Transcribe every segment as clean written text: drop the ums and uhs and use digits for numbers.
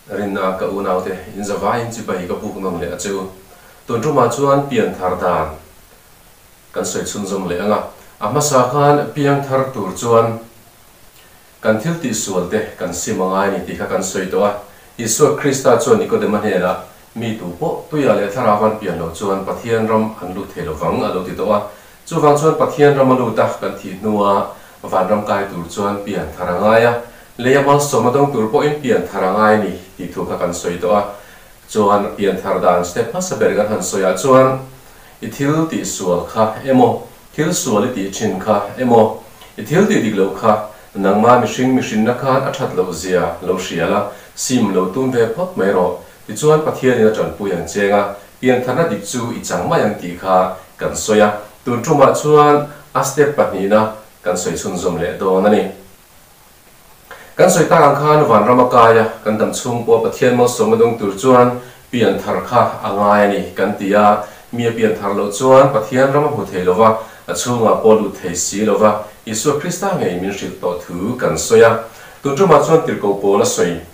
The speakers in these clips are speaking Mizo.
Rinna ka unaute in zavaiin chibai ka buk nawn leh a che u. Tun tumah chuan pianthar dan kan sawi chhunzawm leh ang a. A hmasa khan piangthar tur chuan kan thil tihsual te kan sim a ngai a ni tih kha kan sawi tawh a. Isua Krista chuan Nikodema hnenah, Mi tu pawh tuia leh thlarau an pian loh chuan Pathian ram an lut thei lovang a lo ti tawh a. Chuvang chuan Pathian ram a lut a, kan thih hnua vanram kai tur chuan pian thar a ngai a, lei a malsawm a dawng tur pawhin pian thar a ngai a ni tih thu kha kan sawi tawh a. Chuan pian thar dan step hmasa ber kan han sawi ah chuan i thil tih sual kha emaw, thil sual i tih thin kha emaw, i thil tih dik loh kha nangma mihring mihrinna khan a that loh zia lo hria la, sim lo tum ve phawt mai rawh. Tichuan Pathianin a tanpui ang cheng a, piantharna dik chu i chang mai ang tih kha kan sawi a, tun tumah chuan a step pahnihna kan sawi chhunzawm leh dawn a ni. Kan sawi tak ang khan vanram a kai a, kan dam chhung pawh Pathian malsawmna dawng tur chuan pianthar kha a ngai a ni kan ti a, mi a pianthar loh chuan Pathian ram a hmu thei lova, a chhungah pawh lut thei si lova, Isua Krista ngei min hrilh tawh thu kan sawi a, tun tumah chuan tirhkoh pawl a sawi.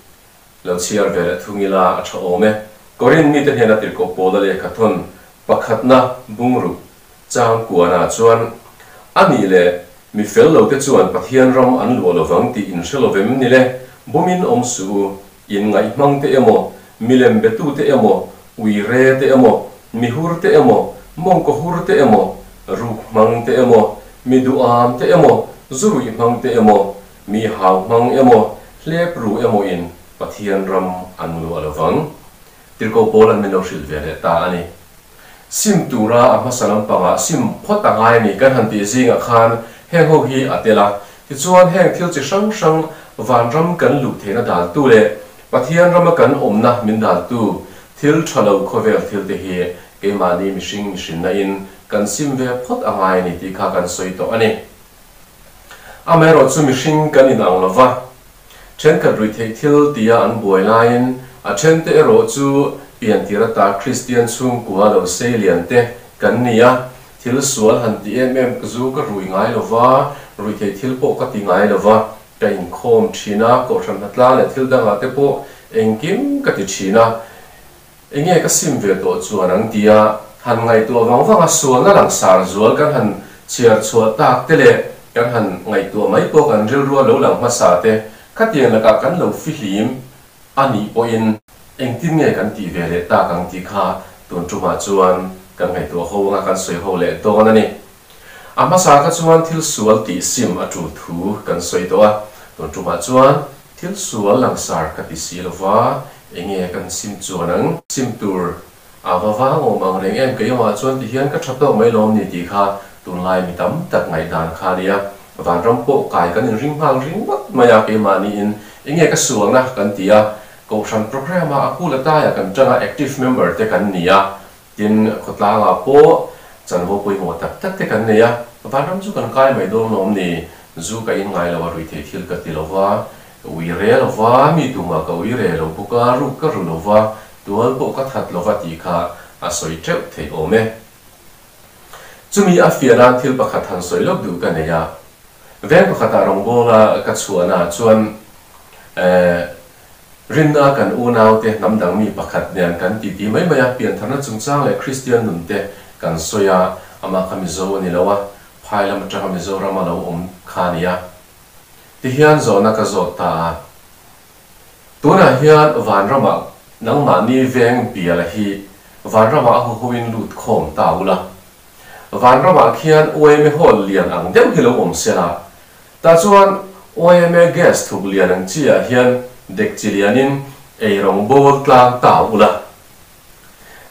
Lo chhiar ve leh thung ila a tha awm e. Korin mite hnena tirhkoh Paula lehkha thawn pakhatna bungruk chang kuanah chuan, A nih leh mi fel lote chuan Pathian ram an luah lovang tih in hre lovem ni le? Bumin awm suh u, in ngaihmang te emaw, milem betute emaw, ui re te emaw, mi hur te emaw, mawngkaw hur te emaw, ruk hmang te emaw, mi duham te emaw, zu ruih hmang te emaw, Mi hau hmang emaw, hlep ru emaw in Pathian ram an luah lo vang. Tirhkoh Paul an min lo hrilh ve leh ta a ni. Sim tura a hmasa lampangah sim phawt a ngai a ni kan han tih zingah khan heng ho hi a tel a. Tichuan heng thil chi hrang hrang vanram kan luh theihna daltu leh Pathian rama kan awmna min daltu thil tha lo khawvel thil te hi keimahni mihring mihrinna in kan sim ve phawt a ngai a ni tih kha kan sawi tawh a ni. Amaherawh chu mihring kan inang lo va, thenkhat ruihtheih thil tia an buai laiin a thente erawh chu piantir ata Kristian chhungkua lo sei lian te kan ni a, thil sual han ti em em ka zu ka rui ngai lo va, ruihtheih thil pawh ka ti ngai lo va, ka inkhawm thin a, kohhran hnatlang leh thil dangah te pawh engkim ka ti thin a, Enge ka sim ve tawh chuan ang tia han ngaihtuah vang vang a, sualna langsar zual kan han chhiar chhuah tak te leh kan han ngaihtuah mai pawh kan rilrua lo lang hmasa te khatiang lakah kan lo fihlim a nih pawhin engtin nge kan tih ve leh tak ang tih kha tun tumah chuan kan ngaihtuah ho anga kan sawi ho leh dawn a ni. A hmasa kha chuan thil sual tih sim a tul thu kan sawi tawh a, tun tumah chuan thil sual langsar ka ti si lova, enge kan sim chuan ang? Sim tur a va vang awm ang reng em keimah chuan ti hian ka tha tawk mai lawm ni tih kha tunlai mi tam tak ngaihdan kha a nia. Vanram pawh kai kan inring nghal ringawt mai a keimahniin enge ka sualna kan ti a, Kohhran programme ah a kul ataia kan tanga active member te kan ni a, Tin, khawtlangah pawh chanvo pawimawh tak tak te kan nei a, vanram chu kan kai mai dawn lawm ni? Zu ka in ngai lo a, ruihtheih thil ka ti lo va, ka ui re lo va, mi tumah ka ui re lo bawk a, ruk ka ru lo va, tual pawh ka that lo va tih kha a sawi teuh theih awm e. Chumi a fiah nan thil pakhat han sawi lawk duh ka nei a, veng pakhatah rawngbawla ka chhuahnaah chuan eh, Rinna kan unaute hnam dang mi pakhat nen kan titi mai mai a, piantharna chungchang leh Kristian nun te kan sawi a, amah kha Mizo a ni lo a, phai lam atanga Mizoram a lo awm kha a ni a. Tihian zawhna ka zawt ta a, Tunah hian vanramah nangmahni veng biala hi vanramah a huhoin lut khawm ta ula, vanramah khian yma hall lian ang deuh hi lo awm sela, Tah chuan yma gas thuk lian ang chi ah hian dek chi lianin ei rawng bawl tlang ta ula.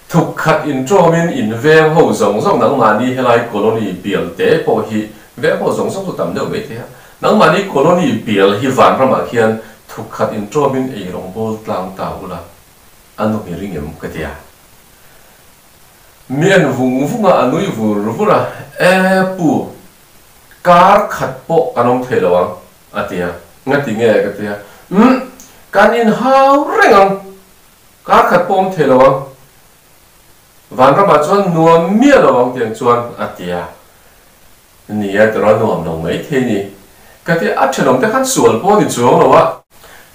Thuk khat intawmin in veng ho zawng zawng nangmahni helai colony bial te pawh hi veng ho zawng zawng chu tam deuh mai thei a, nangmahni colony bial hi vanramah khian thuk khat intawmin ei rawng bawl tlang ta ula a nu hi ring em ka ti a. Mi en vung vung a, a nui vur vur a, E pu, Kar khat pawh kan awm thei lo ang, a ti a. Ngati nge? ka ti a. Umm, kan inhau reng ang. Kar khat pawh awm thei lo ang. Vanramah chuan nuam miah lo ang tiang chuan, a ti a. Ni a, tiraw nuam lo mai thei ni. Ka ti a, a thenawm te khan sual pawh a ni chuang lo a.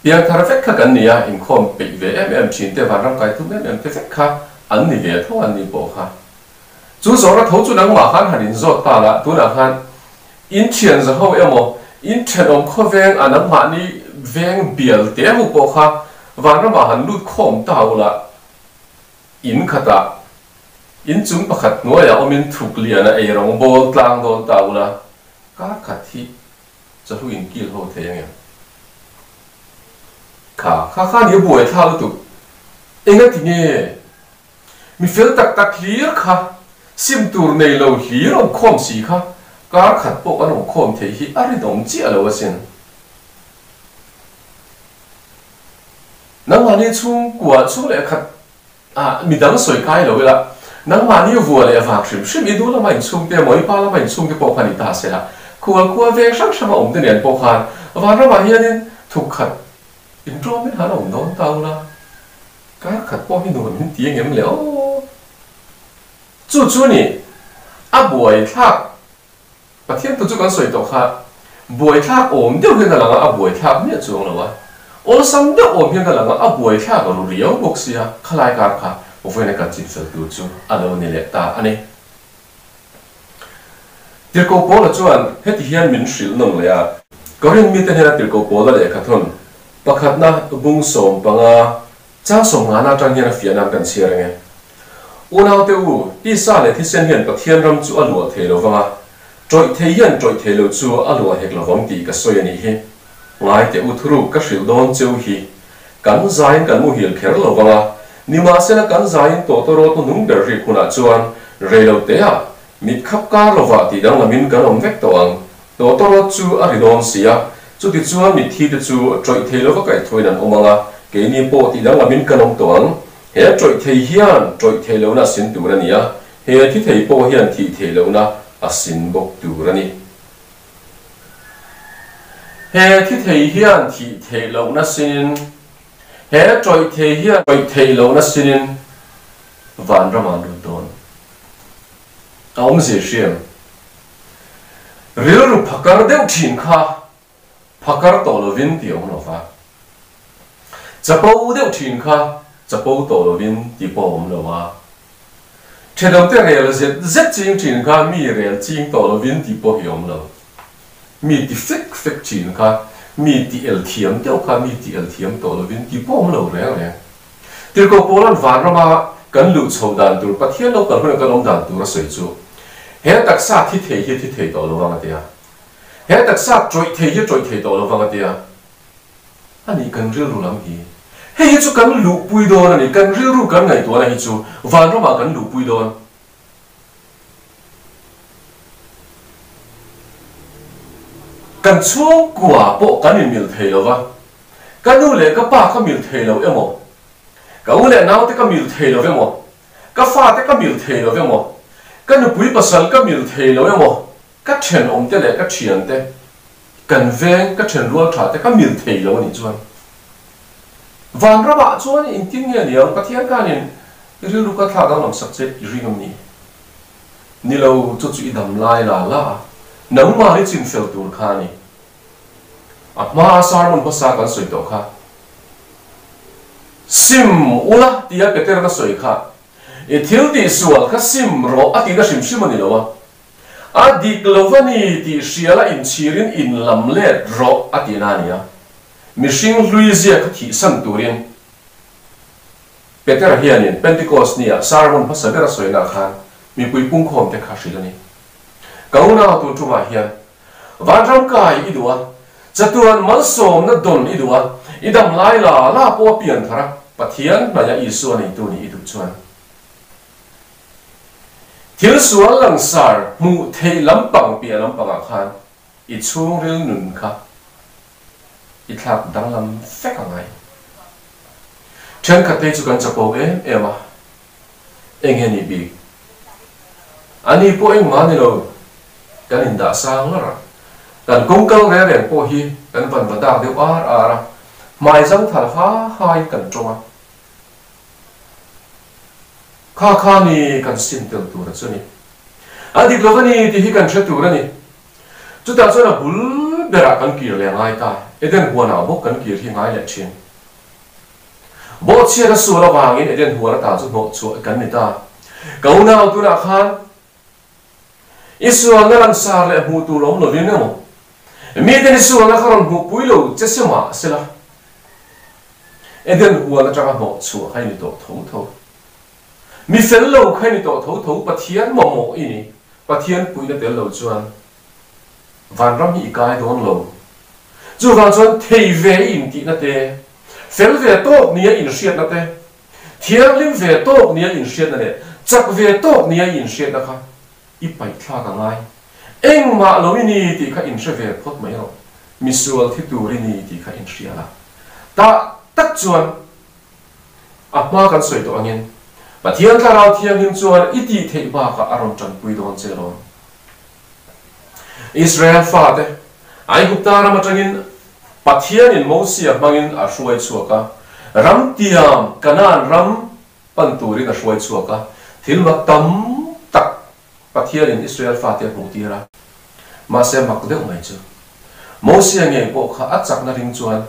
Piangthar vek kha kan ni a, inkhawm peih ve em em thin te, vanram kai tum em em te vek kha an ni ve tho an ni pawh kha. Chu zawhna tho chu nangmah khan han inzawt ta la, tunah khan in thian za ho emaw, in thenawm khawveng a nangmahni veng bial te ho pawh kha vanramah han lut khawm ta ula, in khatah in chung pakhat hnuaiah awmin thuk liana ei rawng bawl tlang dawn ta ula, kar khat hi chawhlu in kil ho thei ang em? Kha kha kha ni a buai thlak lutuk, engati nge? Mi fel tak tak hlir kha, sim tur nei lo hlir awm khawm si kha, kar khat pawh kan awm khawm theih hi a rinawm chiah lo asin. Nangmahni chhungkua chhung leh khat ah midang sawi kai lo ila, nangmahni vua leh vak hrim hrim i nu lama inchhungte emaw i pa lama inchhungte pawh kha ni ta se la, khual khua veng hrang hranga awmte nen pawh khan vanramah hianin thuk khat inṭawmin han awm dawn ta ula. Kar khat pawh hi nuam in ti engem le aw. Chu chu ni, a buaithlak, Pathian thu chu kan sawi tawh kha, buaithlak awm deuh hian a lang a, a buaithlak miah chuang lo a, awlsam deuh awm hian a lang a, a buaithlak ru riau bawk sia, khalai kar kha vawiina kan chinfel tur chu a lo ni leh ta a ni. Tirhkoh Paula chuan heti hian min hrilh nawn leh a. Korinth mite hnena Tirhkoh Paula lehkha thawn pakhatna bung 15 chang sawmngana atang hian a fiah nan kan chhiar ang e. Unaute u, tisa leh thisen hian Pathian ram chu a luah thei lo vang a, tawih thei hian tawih thei lo chu a luah hek lo vang tih ka sawi a nih hi. Ngai teh u thuruk ka hrilh dawn cheu hi. Kan zaiin kan muhil kher lo vang a, nimahsela kan zaiin tawtawrawt hnuhnung ber rik hunah chuan reilo teah mit khap kar lovah tih danglamin kan awm vek tawh ang. Tawtawrawt chu a ri dawn si a, chutichuan mitthi te chu tawih thei lova kaihthawin an awm ang a, keini pawh tih danglamin kan awm tawh ang. He tawih thei hian tawih thei lohna a sin tur a ni a, he thi thei pawh hian thih theih lohna a sin bawk tur a ni. He thi thei hian thih theih lohna sinin, he tawih thei hian tawih theih lohna sinin vanram ah lut dawn. A awmzia hriam. Rilru phakar deuh thin kha phakar tawh lovin tih awm lova. Chapo deuh thin kha chapo tawh lovin tih pawh awm lo a. Thenawmte rel zet zet ching thin kha mi rel ching tawh lovin tih pawh hi awm lo. Mi ti fek fek thin kha mi ti el thiam deuh kha mi ti el thiam tawh lovin tih pawh awm lo reng reng. Tirhkoh Paula'n vanrama kan luh chho dan tur, Pathian lo kal huna kan awm dan tur a sawi chu, He taksa thi thei hi thi thei tawh lovang a ti a. He taksa tawih thei hi tawih thei tawh lovang a ti a. A nih kan rilru lam hi. Hei hi chu kan luhpui dawn a ni, kan rilru kan ngaihtuahna hi chu vanramah kan luhpui dawn. Kan chhungkua pawh kan inmil thei lo va, ka nu leh ka pa ka mil thei lo emaw, ka u leh naute ka mil thei lo emaw, ka fate ka mil thei lo emaw, ka nupui pasal ka mil thei lo emaw, Ka thenawmte leh ka thiante, kan veng, ka thenrual tha te ka mil thei lo a nih chuan vanramah chuan engtin nge niang Pathian khanin i rilru ka thlak danglam sak che i ring ami? Ni lo, chu chu i dam lai la la a, nangmah hi chinfel tur kha a ni. A hmaa sermon hmasa kan sawi tawh kha, Sim ula tia Petera ka sawi kha, i thil tihsual kha sim rawh a tihna hrim hrim a ni lo a, A dik lo va ni tih hriala inchhirin in lam let rawh a tihna a ni a. Mihring hlui ziak kha thihsan turin Petera hianin Pentecost nia sermon hmasa ber a sawinaah khan mipui pungkhawmte kha hrilh a ni. Ka unau tun tumah hian vanram kai i duh a, chatuan malsawmna dawn i duh a, i dam lai la la pawh a pian thar a, Pathian hnaia Isua neitu nih i duh chuan Thil sual langsar hmuh theih lampang piah lampangah khan i chhungril nun kha i thlak danglam vek a ngai. Thenkhat phei chu kan chapo em em a, eng nge nih bik? A ni pawh engmah ni lo, kan indah sang lar a, kan kawng kal reng reng pawh hi kan van va dak deuh ar ar a, hmai zangthal ha hain kan tawng a. Kha kha ni kan sim tel tur a chu ni. A dik lo va ni tih hi kan hre tur a ni. Chutah chuan a bul berah kan kir leh ngai ta. Eden huanah bawk kan kir hi ngai leh thin. Bawhchhiat a sual avangin Eden huan ata chu hnawh chhuah kan ni ta. Ka unau tunah khan i sualna langsar leh hmuh tur awm lovin emaw, miten i sualna kha rawn hmuhpui lo che se mah sela, Eden huan atanga hnawh chhuah kha i ni tawh tho tho. Mi fel lo kha i ni tawh tho tho, Pathian mamawh i ni. Pathian puihna tel lo chuan Vanram hi i kai dawn lo. Chuvang chuan thei ve i intihna te, fel ve tawk nia inhriatna te, thianghlim ve tawk nia inhriatna leh chak ve tawk nia i inhriatna kha i paihthlak a ngai. Engmah lo i ni tih kha inhre ve phawt mai rawh. Misual thi tur i ni tih kha inhria la. Tah tak chuan a hma kan sawi tawh angin Pathian Thlarau Thianghlim chuan i tih theih bakah a rawn tanpui dawn che lawm. Israel fate Aigupta ram atangin Pathianin Mosia hmangin a hruai chhuak a, ram tiam Kanaan ram pan turin a hruai chhuak a, thil mak tam tak Pathianin Israel fate a hmuhtir a. Mahse mak deuh mai chu, Mosia ngei pawh kha a chakna ring chuan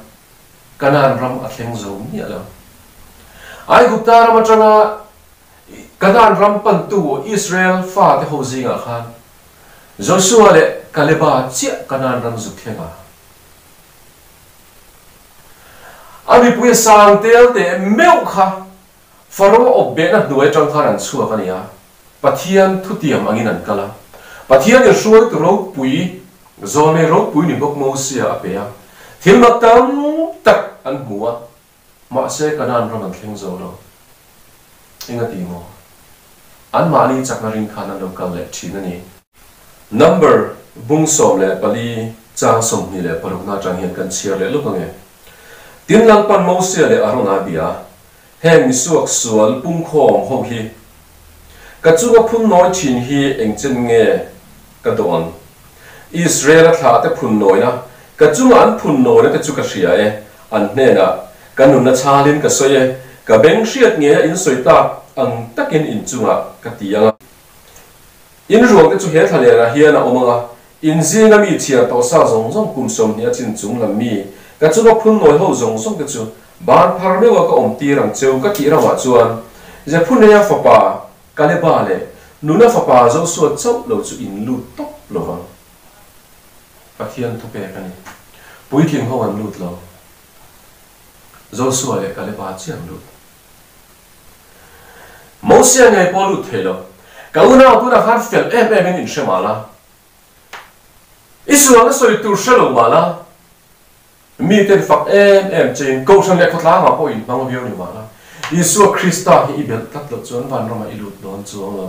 Kanaan ram a thleng zo miah lo. Aigupta ram atanga Kanaan ram pantu Israel fate ho zingah khan Joshua leh Kaleba chiah Kanaan ram zuk thleng a. A mipui a sang tel teh meuh kha Faro awp behna hnuai atang khan an chhuak a ni a, Pathian thutiam angin an kal a. Pathianin hruaitu ropui, zawlnei ropui ni bawk Mosia a pe a, thil mak tam tak an hmu a. Mahse Kanaan ram an thleng zo lo. Enga ti maw? Anmahni chakna ring khan an lo kal leh thin a ni. Number bung 14 chang 26 na atang hian kan chhiar leh lawk ange. Tin Lalpan Mosia leh Arona bia, Heng misuak sual pungkhawm ho hi ka chunga phun nawi thin hi engchen nge ka dawn? Israel-a thlah te phun nawina, ka chunga an phun nawina te chu ka hria e, an hnenah ka nunna chhalin ka sawi e, ka beng hriat ngeia in sawi tak ang takin in chungah ka ti ang a. In ruang te chu he thlalerah hian a awm ang a, in zinga mi chhiar tawh sa zawng zawng kum 20 a chin chung lam mi, ka chunga phun nawi ho zawng zawng te chu ban phar meuha ka awm tir ang cheu ka tih ramah chuan Jephuneia fapa Kaleba leh Nuna fapa Josua chauh lo chu in lut tawp lo vang. Pathian thupek a ni. Puitling ho an lut lo. Josua leh Kaleba chiah an lut. Mosia ngei pawh lut thei lo. Ka unau tunah khan fel em em in inhre mah la. I sualna sawi tur hre lo mah la. Miten fak em em chein Kohhran leh khawtlangah pawh inhmang viau ni mah la, Isua Krista hi i belh tlat loh chuan vanramah i lut dawn chuang lo.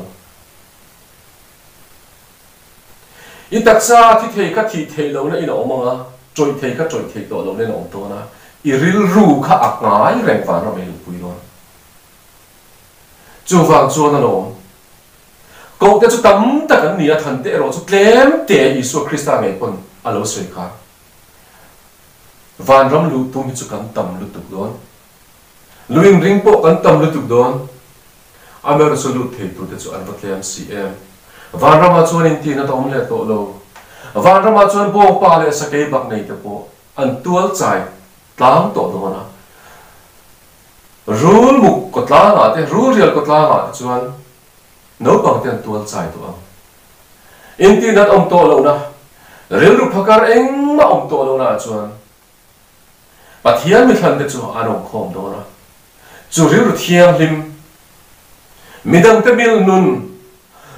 I taksa thi thei kha thih theih lohna in a awm ang a, tawih thei kha tawih theih tawh lohna in a awm dawn a, i rilru kha a ngai reng vanramah i lutpui dawn. Chuvang chuan alawm, Kohte chu tam tak an ni a, thante erawh chu tlem te Isua Krista ngei pawn a lo sawi kha. Vanram luh tum hi chu kan tam lutuk dawn. Lu inring pawh kan tam lutuk dawn. Amaherawh chu lut thei turte chu an va tlem si em. Vanramah chuan intihnat a awm leh tawh lo. Vanramah chuan bawngpa leh sakei bak nei te pawh an tual chai tlang tawh dawn a. Rul muk kawtlangah te, rul rial kawtlangah te chuan naupang te an tual chai tawh ang. Intihnat awm tawh lohna, rilru phakar engmah awm tawh lohnaah chuan Pathian mithlante chu an awm khawm dawn a. Chu rilru thianghlim, midangte mil nun,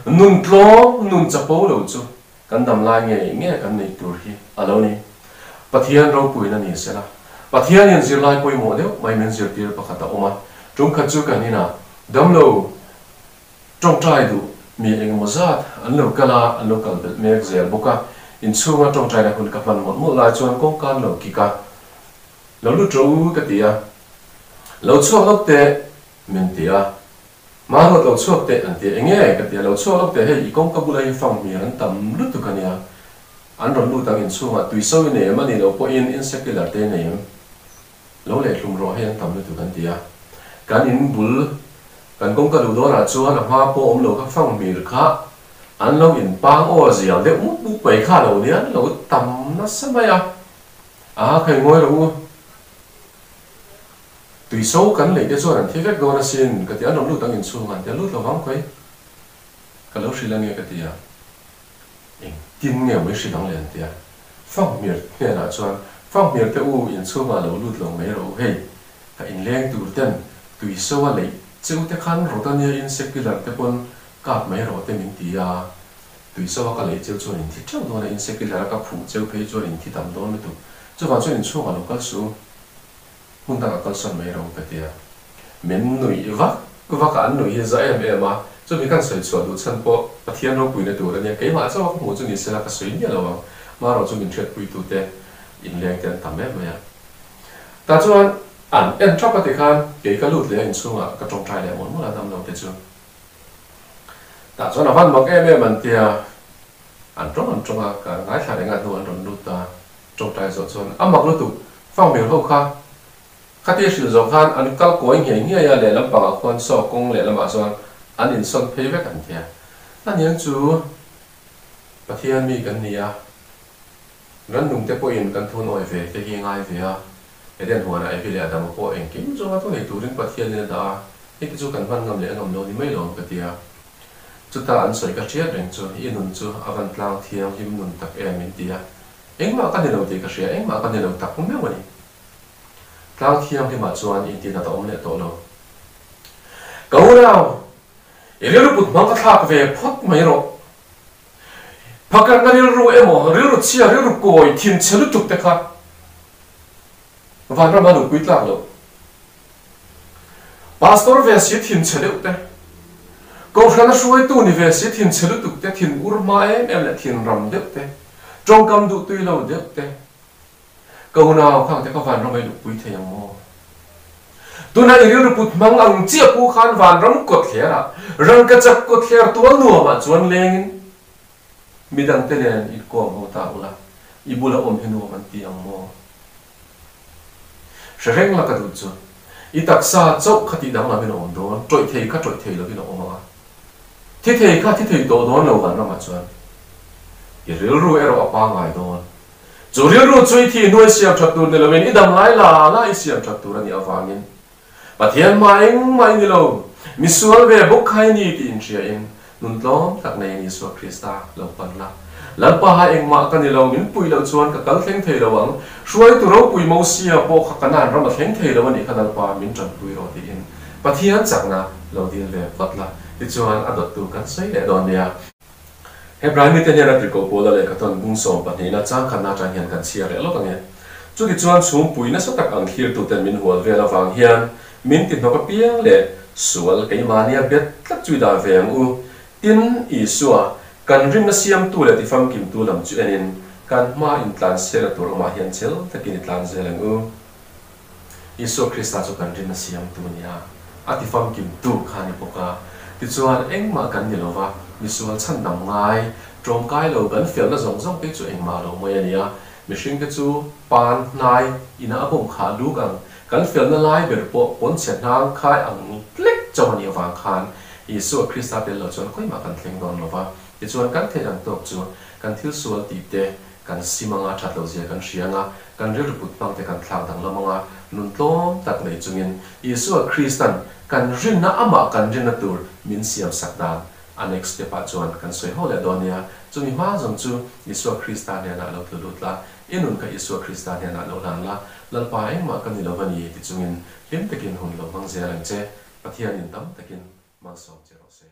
nun tlawm, nun chapo lo chu kan dam lai ngei nge kan neih tur hi a lo ni. Pathian ropuina ni sela, Pathianin zirlai pawimawh deuh mai min zirtir pakhat a awm a, tumkhat chu kan inah damlo, Tawngtai duh mi engemaw zat an lo kal a, an lo kal belh mek zel bawk a. Inchhunga tawngtaina hun ka hman mawlh mawlh lai chuan kawngka an lo kik a, Lo lut rawh u ka ti a, Lo chhuak lawk teh min ti a, Mahruat lo chhuak teh an ti a, Enge? ka ti a, Lo chhuak lawk teh, hei i kawngka bula hi fang hmir an tam lutuk a nia, an rawn lut ang inchhungah tuiso i nei em a nih loh pawhin insecular te i nei em? Lo leh hlum rawh hei an tam lutuk an ti a, kan in bul kan kawngka luh dawnah chuan a hma pawh awm lo kha fang hmir kha an lo in pang aw zial deuh mup mup mai kha lo nia an lo tam nasa mai a. A khai ngawi rawh u, tui so kan lei te chuan an thi vek dawn asin ka ti a, an rawn lut ang inchhungah an ti a, lut lovang khawi ka lo hrilh ange ka ti a, engtin nge maw i hrilh ang le an ti a, Fanghmir hnenah chuan Fanghmir te u inchhungah lo lut lo mai rawh u hei, ka inleng tur ten tui so a leih cheu te khan rawt ania in secular te pawn kap mai rawh te min ti a, Tui so a ka lei cheu chuan in thi teuh dawn a, in secular a ka phuh cheu phei chuan in thi tam dawn lutuk. Chuvang chuan in chhungah lo kal suh u, hmun dangah kal sawn mai rawh u ka ti a. Min nuih vak vak a, an nuih hi za em em a, chumi khan sawi chhuah duh chhan pawh Pathian ropuina tur a nia, keimah chauh a ka hmuh chu ni sela ka sawi miah lo ang, marawh chu min hriatpuitute inleng te an tam em mai a. Tah chuan an en thap a tikhan kei ka lut leh a inchhungah ka tawngtai leh mawlh mawlh a damlo te chu. Tah chuan a van mak em em an tia, an tawng an tawng a, ka ngaithla reng a hnu an rawn lut a, tawngtai zawh chuan a mak lutuk, Fangmir ho kha khatia hrilh zawh khan an kal kawi nghiai nghiai a, lehlam pangah khuan saw kawng lehlamah chuan an insawn phei vek an tia. Aniang chu Pathian mi kan ni a, rannung te pawhin kan thun awi ve te hi ngai ve a, Eden huanah Evi leh Adama pawh engkim zawnga thu nei turin Pathianin a dah a, Hei te chu kan hman ngam leh a ngam lo ni mai lo ang ka ti a. Chuta an sawi ka hriat reng chu i nun chu a van tlang thianghlim nun tak em min ti a. Engmah ka ni lo tih ka hria, engmah ka ni lo tak meuh a ni. Tlang thianghlimah chuan intinat a awm leh tawh lo. Ka unau, i rilru put hmang ka thlak ve phawt mai rawh. Phakarna rilru emaw, rilru chhia, rilru kawi, thinchhe lutuk te kha vanrama nupui tlak loh. Pastor ve si thinchhe deuh te, Kohhrana hruaitu ni ve si thinchhe lutuk te, thin ur hma em em leh thin ram deuh te, tawngkam duh tui lo deuh te, ka unau khang te kha vanram a i luhpui thei ang maw? Tuna i rilru put hmang ang chiah pu khan vanram kawtthler ah, rangkachak kawtthler tual nuam ah chuan lengin midangte nen inkawm ho ta ula, i bula awm hi nuam an ti ang maw? Hre reng la ka duh chu, i taksa chauh kha tih danglam in a awm dawn, tawih thei kha tawih thei lovin a awm ang a, thi thei kha thi thei tawh dawn lo vanramah chuan i rilru erawh a pangngai dawn. Chu rilru chu i thi hnuai siam that tur ni lovin i dam lai la la i siam that tur a nih avangin Pathian hma engmah i ni lo, misual ve bawk kha i ni tih inhriain nun tlawm tak neiin Isua Krista lo pan la. Lalpa ha engmah ka ni lo, min puih loh chuan ka kal thleng thei lo ang. Hruaitu ropui Mosia pawh kha Kanaan ram a thleng thei lo a nih kha Lalpa min tanpui rawh tiin Pathian chakna lo dil ve phawt la, tichuan a dawttu kan sawi leh dawn nia. Hebrai mite hnena tirhkoh Paula lehkha tawn bung 12na changkhatna atang hian kan chhiar leh lawk ang e. Chutichuan chhungpui nasa tak ang thlirtuten min hual vel avang hian min ti hnawk apiang leh sual keimahnia bet tlat chu i dah ve ang u. Tin, Isua, kan rinna siamtu leh tifamkimtu lam chu enin kan hma intlan sela tur awmah hian chel takin i tlan zel ang u. Isua Krista chu kan rinna siamtu a ni a, a tifamkimtu kha a ni bawk a. Tichuan, engmah kan ni lo va, misual chhandam ngai, tawngkai lo kan felna zawng zawng te chu engmah lo mai a ni a. Mihringte chu pan hnai ina a bawm khah luk ang, kan felna lai ber pawh pawnchhe hnang khai ang tlek chauh a nih avang khan Isua Krista tel lo chuan kawimah kan thleng dawn lo va. Tichuan, kan theih ang tawk chu kan thil sual tih te, Kan sim anga that loh zia kan hria anga, kan rilru put hmang te kan thlak danglam anga, nun tlawm tak nei chungin Isua Kristan kan rinna amah kan rinna tur min siam sak dan a next step ah chuan kan sawi ho leh dawn nia. Chumi hma zawng chu Isua Krista hnenah lo tlu lut la, i nun kha Isua Krista hnenah lo hlan la, Lalpa engmah ka ni lo va ni ti chungin hlim takin hun lo hmang zel ang che. Pathianin tam takin malsawm che rawh se.